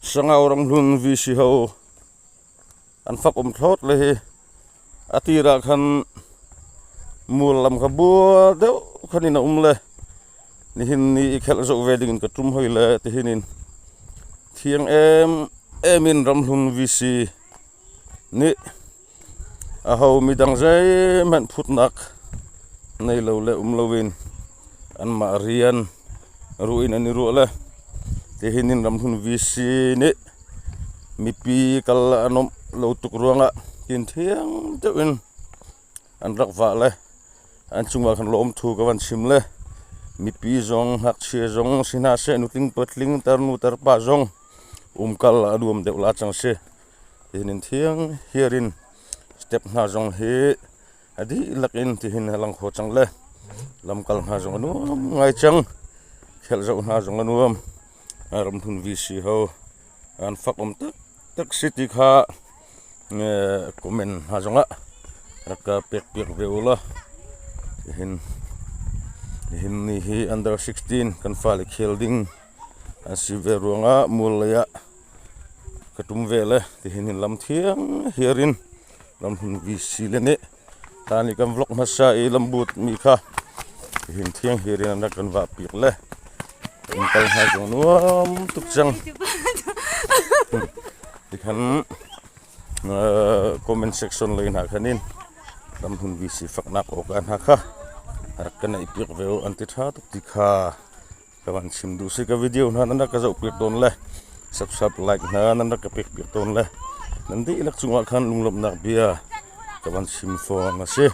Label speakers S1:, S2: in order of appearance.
S1: Sangau ramhlun VC ho an fak awm thlawt le hi a tirah khan mual lam kha bua deuh khanin a awm le nihin ni i khelh zawh ve dingin ka tum hawi le tihinin thiang em emin ramhlun VC nih a ho midang zei hmanh phutnak nei lo leh um loin anmah rian ruhin an i ruah le tihin in ramhlun VC nih mipi kal a nuamh lo tuk ruangah tin thiang deuh in an rak vah le an cungah khan lawmthu ka van chim le mipi zong ngakchia zong si hna seh nutling patling tarnu tarpa zong umkal a nuam deuh la cang si. Tihin thiang hiar in step hna zong hi a dihlak in tihin a lang kho cang le lamkal hna zong a nuam ngai cang. Khelh zoh hna zong a nuam. Ramhlun VC ho an fak um taktak si ti kha comment hna zongah rak ka pek piak ve u law. Tihin nihin ni hi under 16 kan fale khel ding an si ve ruangah mual lei ah ka tum ve le tihin in lam thiang hiarin lamhmun VC le nih tani kan vlog hmasa i lambut mi kha tihin thiang hiarin an rak kan vah piak le kan kal hna zong nuam tuk cang tikhan comment section lei hna khan in lamhmun VC faknak awk hna kha rak kan ei piak ve u an ti tha tuk ti kha Ka van chim duh si ka video hna nan rak ka zoh piak tawn le subscribe like hna nan rak ka pek piak tawn le nan dihlak cungah khan lunglawmhnak bia ka van chim fawn a si.